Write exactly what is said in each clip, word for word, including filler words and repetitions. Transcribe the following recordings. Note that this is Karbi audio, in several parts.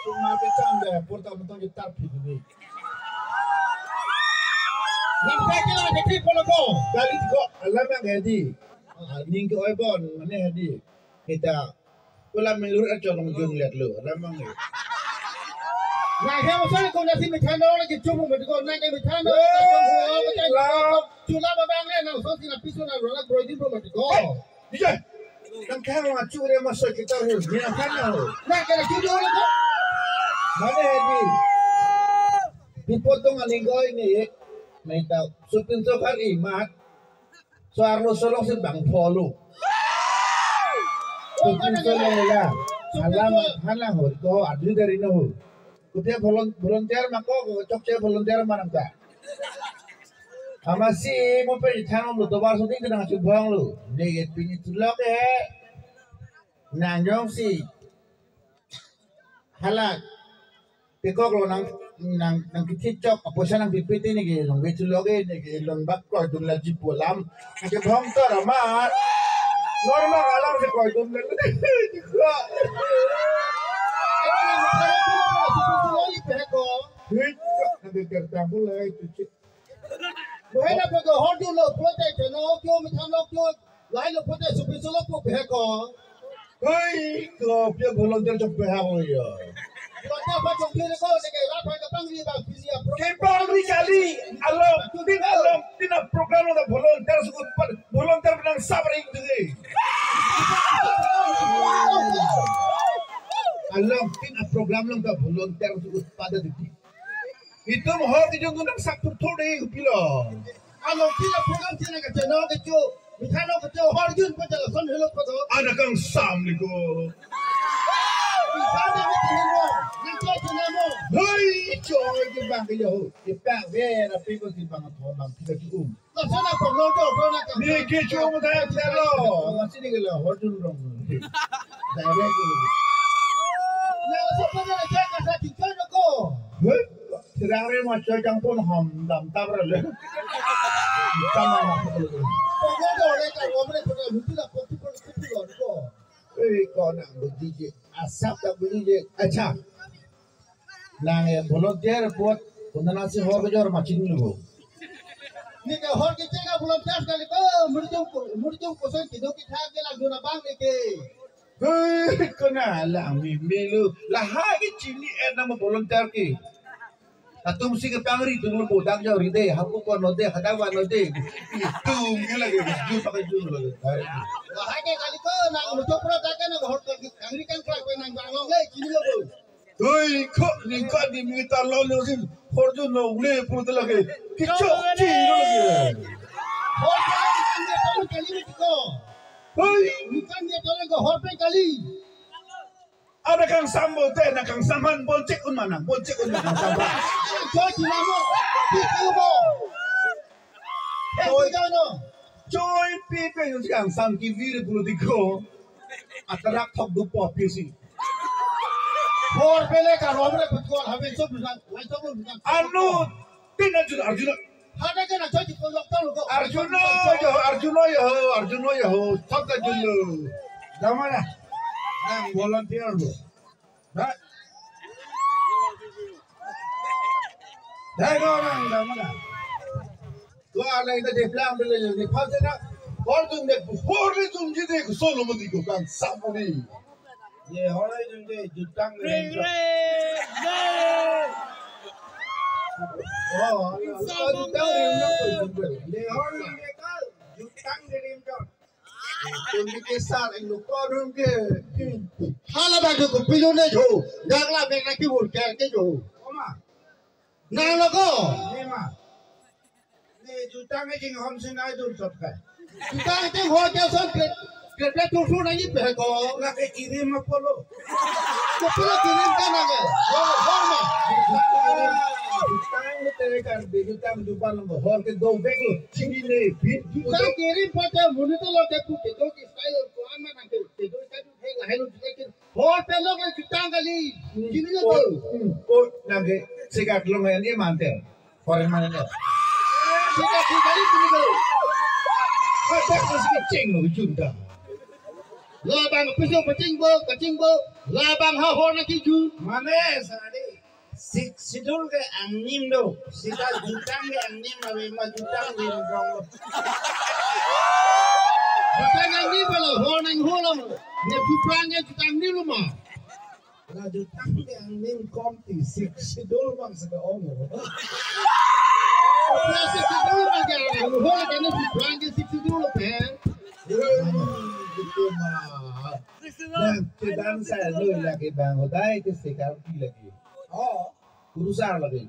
Suma kecham de, porta beton ke tarpik ni. Nang sakit lah, sakit polo ko. Kali ko, alam yang hedi. Ah, ning ke oi bon, mane hedi. Kita, kula melur aja long jun lihat lo, alam yang hedi. Nah, saya masuk ke nasi methano lagi cuma betul, nang ke methano. Eh, lap. Cuma babang le, nang sosi na pisu na rola broidin pun betul. Ije, nang kehang ma chure ma sekitar he, ni akan na ho. Nang kena chure ho. Mane hedi. Pi potong aning goi ni, meta supin sokar imat. So arlo solong si bang polo. Supin solong ya. Alam hanang ho, ko adli dari no ho. Kutia volun-, volunteer ma ko, ko chokche volunteer ma nang ta. Amatsi mo pe thanom lo, tovar shooting ke nang chubong lo. Neke pini tulok he. Nang jongsi. Hala. Pekok lo nang, nang, nang kithi chok, apoisa nang pipiti neke, nang ve tulok he, neke, long bak ko, dun la jipu alam. Neke bhong tor amat. Normal alam si ko, dun la. Hei, nang kertang mulai, cuci. Buhena pega horjun lo, pulote cheno kyo, mithan lo kyo, lai lo pulote supi solo pu peheko. Hei, ko pia volunteer chok peha ho ya. Volunteer pa chok pia ko, neke rat pa kapangri ba, pisi a pro- Kepangri kali, along, tin along, tin a program lo volunteer sukut pan, volunteer nang sabring tu ni. Along, tin a program lo volunteer sukut pada di. Itum hor kejun tu nang sak thurthur de, pilo. Ano pila program sina kacheno kecho, methano kecho, horjun pa jala son helo pa do. Ada kangsam ni ko. Methano kecho helo, nang cho chena mo. Hei, choi ke bang ke yo. Ke bang vera pe ko si bang thon bang pila ki um. Lason apot lo do, do na kam. Ni kecho mo dai telo. Masih ni ke lo, horjun rong. Direct ni. Na so pa na cha ka sa ti choi no ko. Hei? Tirang re ma choi jang pon ham dam tab ra le. Tama ma pon. Pon do re ka ro re pon lu tu la pon tu pon tu pon lo ko. Ei, ko nang buji je. Asap ta buji je. Acha. Nang e volunteer apot, kona nang si hor kejor ma chini lo. Neke hor kechega volunteer kali ko, murjung ko, murjung koson kido kitha ke la duna bang neke. Hei, kona lang mi, mi lo. Lahai ke chini e nama volunteer ke. Atum si kepangri tum lo bodak jo ride, hapu ko node, hadawa node. Itum ke lagi, jun pakai jun lagi. Lahai ke kali ko, nang muchok pura ta ke nang hor kangri kangklak pe nang bang long le, chini lo bo. Hei, ko, ni ka ni mi ta lo lo si, horjun lo le pura ta lagi. Kichok chi lo lagi. Hor pe kali, kan dia tolong kali, kan dia tolong ko hor pe kali. Ada kangsam bo te, na kangsam han bon chek un mana, bon chek un mana kangsam ba. Choi chilamo, pi kiu bo. Choi, choi pi pe yung kangsam ki vir politiko. Atarak thok du po pi si. Hor pele ka rom re putko, haben sob dusan, wai sob dusan. Anu, tin arjun, arjun. Hada ke na choi chipon lok tang lok. Arjun yo, arjun yo, arjun yo, thok arjun lo. Damana. Nang volunteer lo. Dah. Dah ko nang damana. Ko ala ita de plan bela ni phase na. Hor dun de, hor le dun ji de, solo mo di ko kangsam ni. Ye hor le dun de, jutang le. Ring, ring, ring. Oh, jutang le. Ye hor le dun de kal, jutang le ring kal. Tum ke sar eng lo ko dun ke. Hala ba ko pilu ne jo. Gagla bek na ki bur ke ke jo. Oma. Nang lo ko. Ni ma. Ni jutang ke jing hom sin ai dun sot kai. Jutang ke ho ke son ke. Ke ke tu su na ni pe ko. La ke kirim apolo. Ke pula kirim ka na ke. Ho ho ma. Jutang ke te kar de jutang jupan lo hor ke do bek lo. Chini le bit. Jutang kirim pa ta muni to lo ke pu ke do ki style ko an ma na ke. Ke do style ke la helo jutang ke. Hor pe lo ke jutang kali. Chini lo. Ko, ko, nang ke sikat long ya ni mantel. Foreign man lo. Sikat si kali chini lo. Ko tak ko sikat cheng lo junta. Labang piso pachingbo, kachingbo, labang ha hor na kiju. Mane, sari. Sixth Schedule ke angnim do. Sita jutang ke angnim ave ma jutang lim rong. Jutang angnim bala hor nang hor lo. Ne jutang ke jutang nim lo ma. La jutang ke angnim kom ti Sixth Schedule bang sebe ong. Ya Sixth Schedule bang ke hor ke ne jutang ke Sixth Schedule pen. Itu ma. Sixth Schedule. Nah, kita saya lo lagi bang, hodai ke sekar lagi. Oh. Kurusar lagi.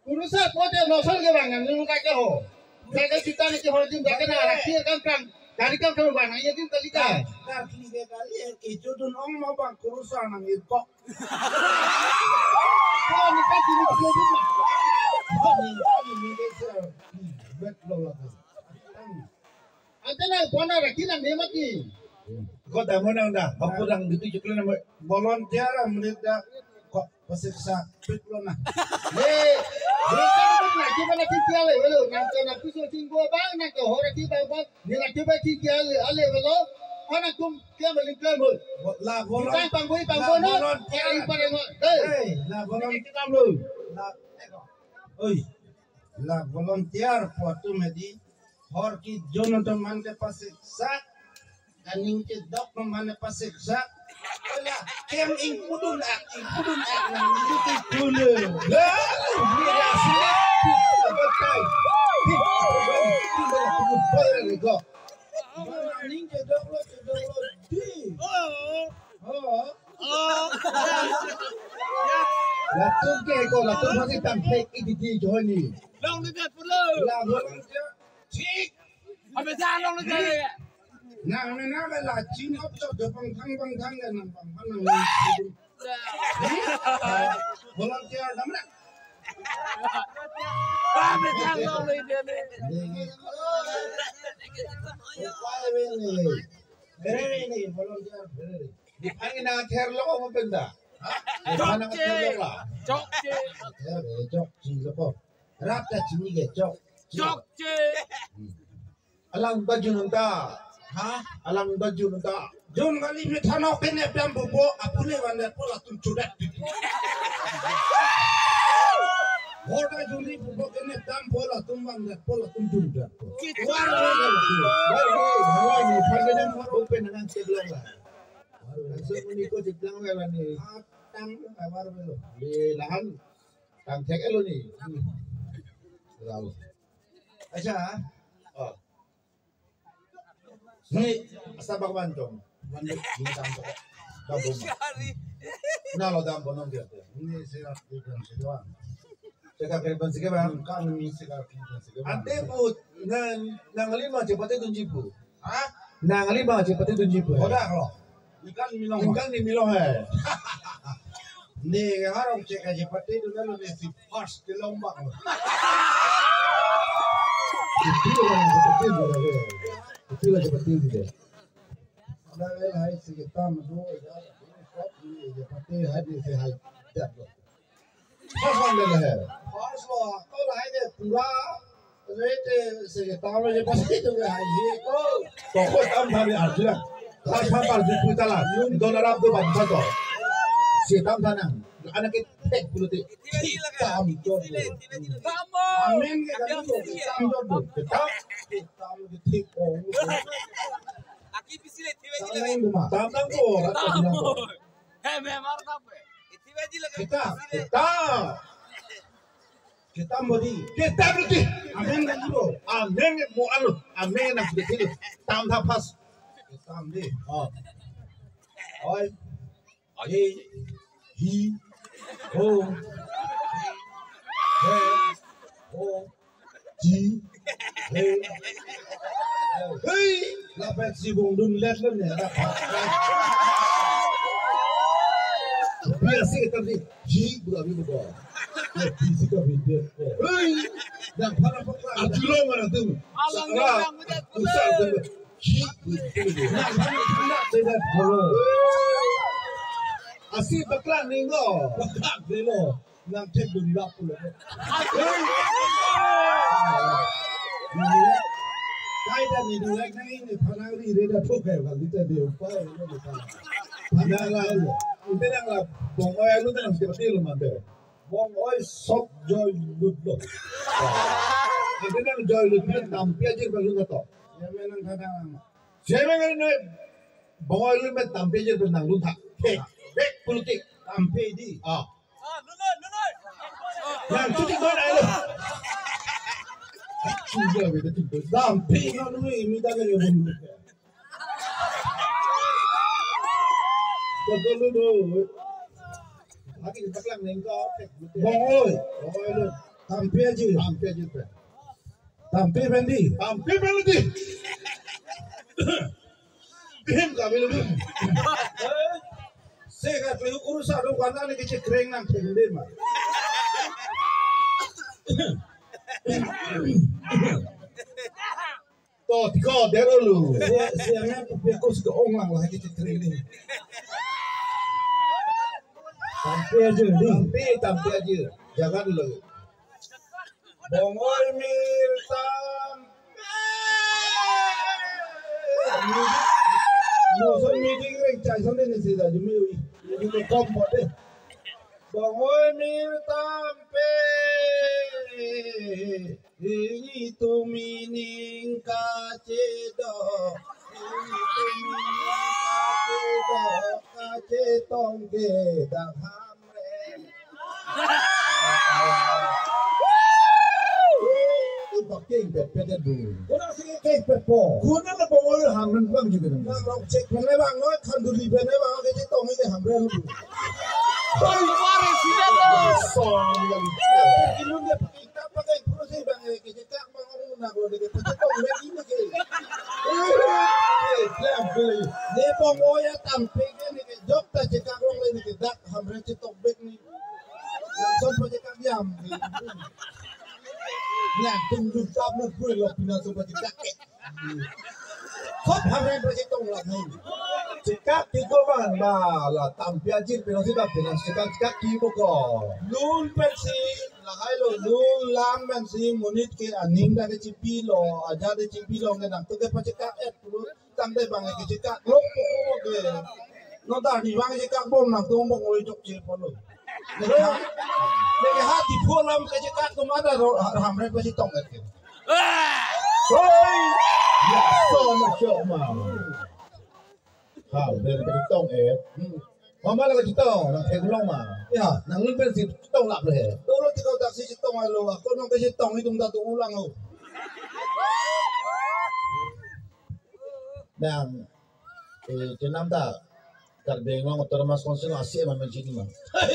Kurusar pote nosal ke bang, nang nung kake ho. Kake kita ni ke ho jim, kake na arak sir kan kan. Kari kan kalau bang, iya jim kali kan. Kar kali ke kali, eh, kejodun ong ma bang, kurusar nang irkok. Ko ni kan jim kejodun ma. Ko ni, ko ni, ni ke sir. Hmm, bet lo lagi. Ante na kona raki na nema ki. Ko damo nang da, aku dang gitu jukle na mo. Volunteer amrit da ko pasiksa pik lo na. Ye, ye kan na ki mana ki tiale velo, nang kana piso chingbo bang, nang ko hora ki bang bang, ni na ki ba ki tiale ale velo. Ana tum ke maling ke mo. La volun-, Tang pangbo, pangbo la no. Volunteer. Ai pare mo. Hey. Hey, la volun-, Kita lo. La, oi. La volunteer po atum hedi. Hor kejun atum man ke pasiksa, aning kedok atum man ke pasiksa. Wala, kem ingpudun ak, ingpudun ak, nang ingpudun. Lah, ini lah siap. Betul. Aning kedok lo, kedok lo, di. Oh. Oh. Latum ke ko, latum masih tangpek ini di Joni. Long ni dia pulo. Lah, long dia. Cik. Abis dah long ni dia. Nang, nang, nang, la chin op chok, pang thang, pang thang, nang pang thang, nang. Volunteer, dam na. Abis dah long ni dia ni. Ni. Ni, ni, volunteer, ni. Di phang ina ther lo mo penda. Ha? Di phang ina ther lo la. Chokche. Ther, eh, chokche lo po. Rat ta chini ke chok. Chokche. Hmm. Alang baju nunta. Ha? Alang baju nunta. Jun kali mi thanok ke nep dam pupo, apule van det po latum chudat. Hor ta jun ri pupo ke nep dam po latum van det po latum chudat. War war war war ni phang ke nang open nang cek lang la. Langsung ni ko cek lang la ni. Tang war war lo. Ye lahan tang cek lo ni. Lalu. Acha. Oh. Ni, asa bak ban chom. Ban ni dam to. Dam to. Na lo dam bonom dia. Ni sira kitan sira. Sira kitan sira bang. Kan ni sira kitan sira bang. Ante bu nang nang lima chepate dunji pu. Ha? Nang lima chepate dunji pu. Hoda lo. Ikan milong. Ikan ni milong hai. Ni harong cek aja pati dulu ni si first ke lombang. Itu orang seperti itu lagi. Itu lagi seperti itu dia. Ada yang hai si kita madu ya. Ini pati hai di si hai. Dah. First one le lahe. First lo, to lahai ke pura, rete se ke tam je pasi to ke hai ye ko. To ko tam thani arjuna. First one arjuna putala. Don arap do ban sa to. Se tam thana. Anak ke thek pulote. Tam to. Amen ke kan to tam to. Tam. Tam ke thek ko. Aki pisi le thiwe ji le. Tam tam ko. Tam. He, memang apa? Iti baji lagi. Kita, kita. Kita modi. Kita berarti. Amen kan bro. Amen mo alo. Amen na betul. Tam tha pas. Kita modi. Oh. Oi. He. Hi. Ho. He. Ho. Ji. Hey. Hey. Lapen si bong dun let lo ne. Biasa kita ni. Ji bura bi bura. Ya, ji si ka bi dia. Hey. Yang para pakla. Arjulo mana tu? Alang Sakra. Yang muda. Usah tu. Ji bura bi bura. Yang para pakla. Hello. Asi pakla ningo. Pakla ningo. Nang thek dun lap pulo. Kaita ni dulai nang ini phanang ri re da thok hai kali ta de upai lo de ta. Phanang la lo. Ante nang la Bong-oi alun ta nang setiap lo mante. Bong-oi sok joy lut lo. Ante nang joy lut pen Tampi Ajir pen lun ta to. Ya menang kadang. Siapa yang ini Bong-oi alun pen Tampi Ajir pen nang lun ta. Hei, bek politik. Tampi di. Ah. Yang cuti mana lo? Sudah beda cuti. Tampi no nui mi ta ke yo. Betul lo do. Lagi kita kelang nengko. Bong-oi. Bong-oi lo. Tampi Ajir. Tampi Ajir pen. Tampi pen di. Tampi pen di. Bihim kami lo. Sekat lo kuru sa do kana ni kecil kering nang kering de ma. To tiko dero lo. Siang siang nang kupiakus ke ong lang lah kecil kering ni. Tampi Ajir di. Tampi, Tampi Ajir. Jangan lo. Bong-oi mir Tampi. Moson meeting reng chai son de ni sida jumi ui. Jumi kom pot de. Bong-oi mir Tampi. Ini tumi ning kachedo. Ini tumi ning kachedo. Kachetong ke dang hamre. Bakeng pet pet du. Kuna si kek pet po. Kuna na Bong-oi Hamren bang juga. Nang rong cek pen le bang, noi khanduli pen le bang, kecetong ke Hamren. Bang pare sida to. Song yang. Ilun dia pakai tak pakai pura si bang, kecekak bang, orang nak lo dia kecetong lagi ni ke. Eh, eh, eh. Ne Bong-oi ya Tampi ke ni ke jok ta cekak rong le ni ke dak Hamren cetong bek ni. Langsung pakai kabiam. Nang tum tum tap lu pui lo pina so pakai kak. Khop Hamren pakai tong la nang. Cekak tiko bang ba la Tampi Ajir pina si ba pina cekak cekak tiko ko. Lun pensi lahai lo lun lang pensi monit ke aning ta ke chipi lo aja de chipi lo ke nang tu ke pakai kak et lu. Tangte bang ke cekak lok po po ke. No ta ni bang cekak bom nang tung bong oi chok che po lo. Leke ha, leke ha ti pho lam ke cekak tu mata ro Hamren pachetong ke. Hoi. Ya so na chok ma. Hamren pachetong eh. Hmm. Mama la chetong nang theklong ma. Ya, nang lun pensi chetong lap le. Dolo ti kau taksi chetong alo, ako nang pachetong itum ta tu ulang lo. Nang, eh, chenam ta Karbi Anglong Autonomous Council asi ma menjini ma. Ah,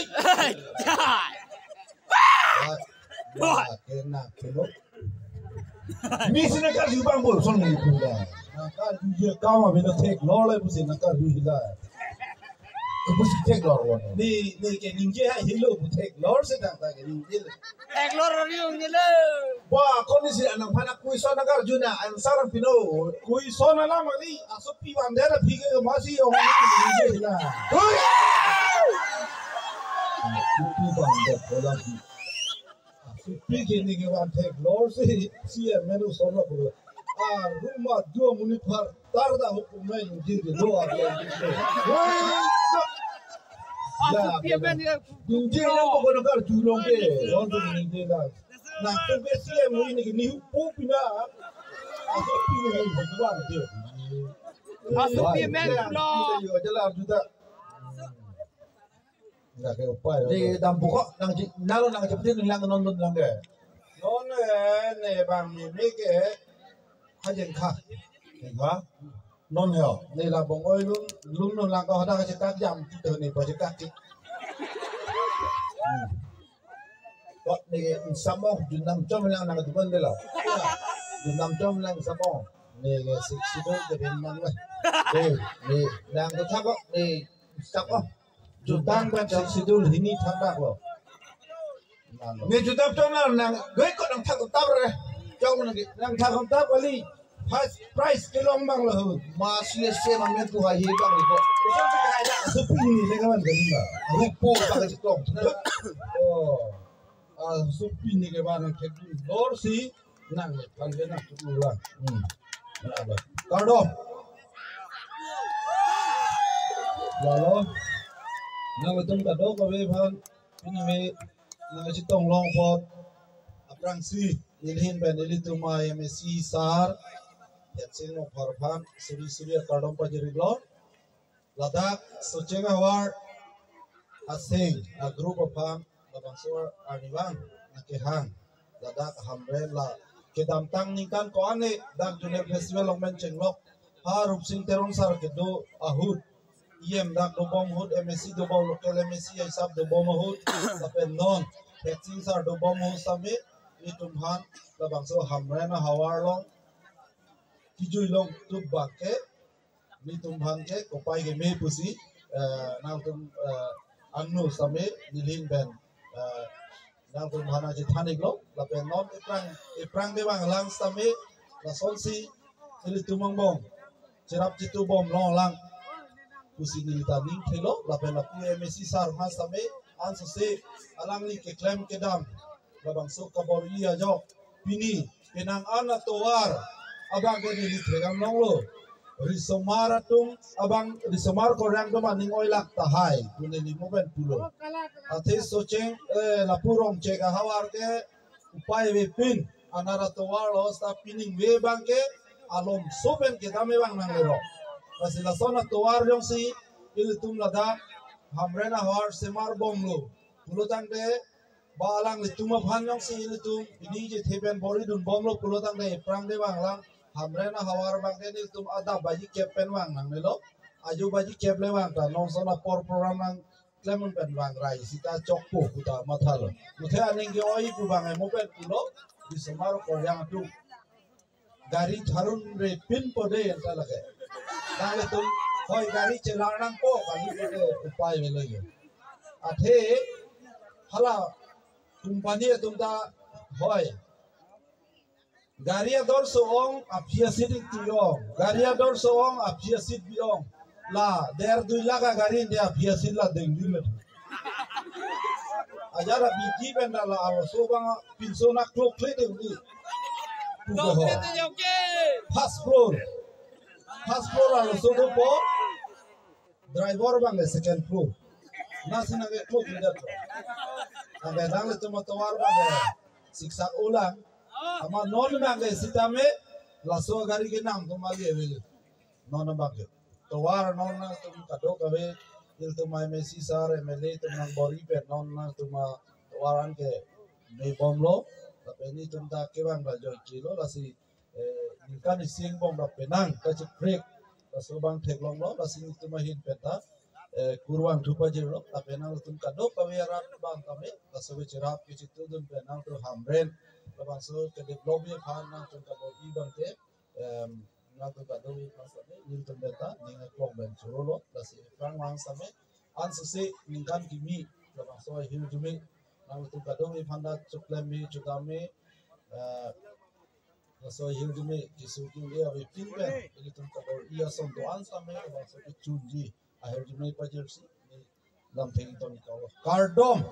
ya, kena kelo. Ni sini kan jubang bol son ni pula. Nang karju je kama bina theklor le pusi nang karju hila. Pusi theklor won. Ni ni ke ningje ha hilo pu theklor si nang ta ke ningje. Theklor ri ong ni le. Ba, ko ni si anang phana question nang karju na, answer pino. Question alam ali, asopi bandera phike masi ong ni la. Hui! Asopi bandera bola phi. Asopi ke ni ke van theklor si, si menu solo ko. A, ruma dua muni par. Tar da hukum main jiri lo adi. Asopi amen ya. Injil lo ko kono karju long ke. Long tu injil la. Na tu ke C M ini ke ni hukum pina. Asopi ni hukum de. Asopi amen lo. Yo jala juta. Nggak kayak upaya. Ni dam buka nang ji nalo nang cepetin lang non non lang ke. Non eh ne bang mimi ke. Hajeng kha. Kha. Non he. Ni la Bong-oi lun lun non lang ko hada ka cekak jam tu ni pa cekak ki. Kok ni samong junam chom lang nang duman de la. Junam chom lang samong. Ni ke sik sidon ke bin man lah. Ni ni nang ko thak kok ni thak kok. Jutang pen sik sidon hini thakdak lo. Ni jutang chong nang nang gue ko nang thak tap re. Chong nang nang thak tap kali. First prize kelong bang lo. Mas le se ma men tu hai hi bang ko. Usa ke hai na supi ni le kawan ke ba. Rupo bang ke tong. Oh. Ah, supi ni ke ba nang ke lor si nang kan ke nang tu la. Hmm. Kardom. Lalo, nangtum kadokave aphan pini me nangchetong long apot aphrangsi nelihin pen nelitum a-MAC sir Hetsing Rongphar aphan suri suri akardom pajirlo. Ladak Socheng ahavar aseng a-group aphan labangso arnivang nangkehang ladak Hamren la kedamtang ningkan ko-an dak Zonal Festival along pen chenglok ha Rupsing Teron sir kedo ahut, EM dak dobom ahut, MAC dobom, local MAC hisap dobom ahut, lapen non Hetsing sir dobom ahut sitame nelitum aphan labangso Hamren ahavar along kejui longtup abang ke nelitum aphan ke kopai keme pusi, eh, nangtum, eh, angno sitame nelihin pen, eh, nangtum aphan nangchethan iklo. Lapen non ephrang, ephrang debang lang sitame lasonsi nelitum angbong cherap chetubom longlang pusi neli ta ning thelo. Lapen lapu MAC sir aphan sitame ansose alangli keklem kedam labangso kabor-i ajok pini penang an atovar abang ke neli thekdam longlo. Risomar atum abang, risomar Korang atum aning oilak tahai pu neli mo pen pulo. Athe Socheng, eh, lapu Rongchek ahavar ke upai avepin, anar atovar lo sita pining ave abang ke alomso pen kedam abang nanglelo. Lasi lason atovar jongsi ilitum ladak Hamren ahavar semar bomlo pulo tangte, ba alanglitum aphan jongsi ilitum pini chethe pen bor-i dunbomlo pulo tangte, ephrang debang lang Hamren ahavar abang ke nelitum adap baji kep pen vang nangnelo. Ajo baji kep le vang ta non son apor program nangklem un pen vang rai sita chokpo pu ta mathalo. Muthe aning ke-oi pu abang emo pen pulo, risomar Korang atum gari tharun repin po de anta lake. Nanglitum hoi gari chelar nangpo kali ke upai avelo yo. Athe hala company atum ta hoi gari ador so-ong aphi asit ik tu ong. Gari ador so-ong aphi asit bi ong. La der dui lakh agari ante aphi asit la dengdin le. Ajat abidi pen ta la arloso abang pinso nangklokle dengdi. Puko ho. First floor. First floor arloso dopo. Driver abang le second floor. Lasi nangkeklokle det. Abang nanglitum atovar abang le siksak ulang. Amat non abang ke sitame laso gari ke nangtum ali avelo. Non abang ke. Tovar non nangtum kadokave, ilitum MAC sir, MLA atum nangbor-i pen non nangtum atovar an ke mebomlo. Lapen nelitum ta kevang ta joike lo, lasi, eh, ningkan isi angbong ta penang kacheprek laso abang theklonglo, lasi nelitum ahin pen ta, eh, kurvangthu pajirlo. Lapen nangtum kadokave arat abang tame laso kecherap kechetudun pen nangtum Hamren labangso kedevelop aphan nangtum kabor-i abang ke, em, nangtum kadokave aphan sitame nelitum pen ta ning aklong pen chorolo. Lasi ephrang vang sitame ansose ningkan kimi labangso ahirjume nangtum kadokave aphan ta choklem me chodam me, eh, laso ahirjume keso kele avepin pen ilitum kabor-i ason do-an sitame labangso kechunji ahirjume pajirsi neli lamthe ington iklo. Kardom.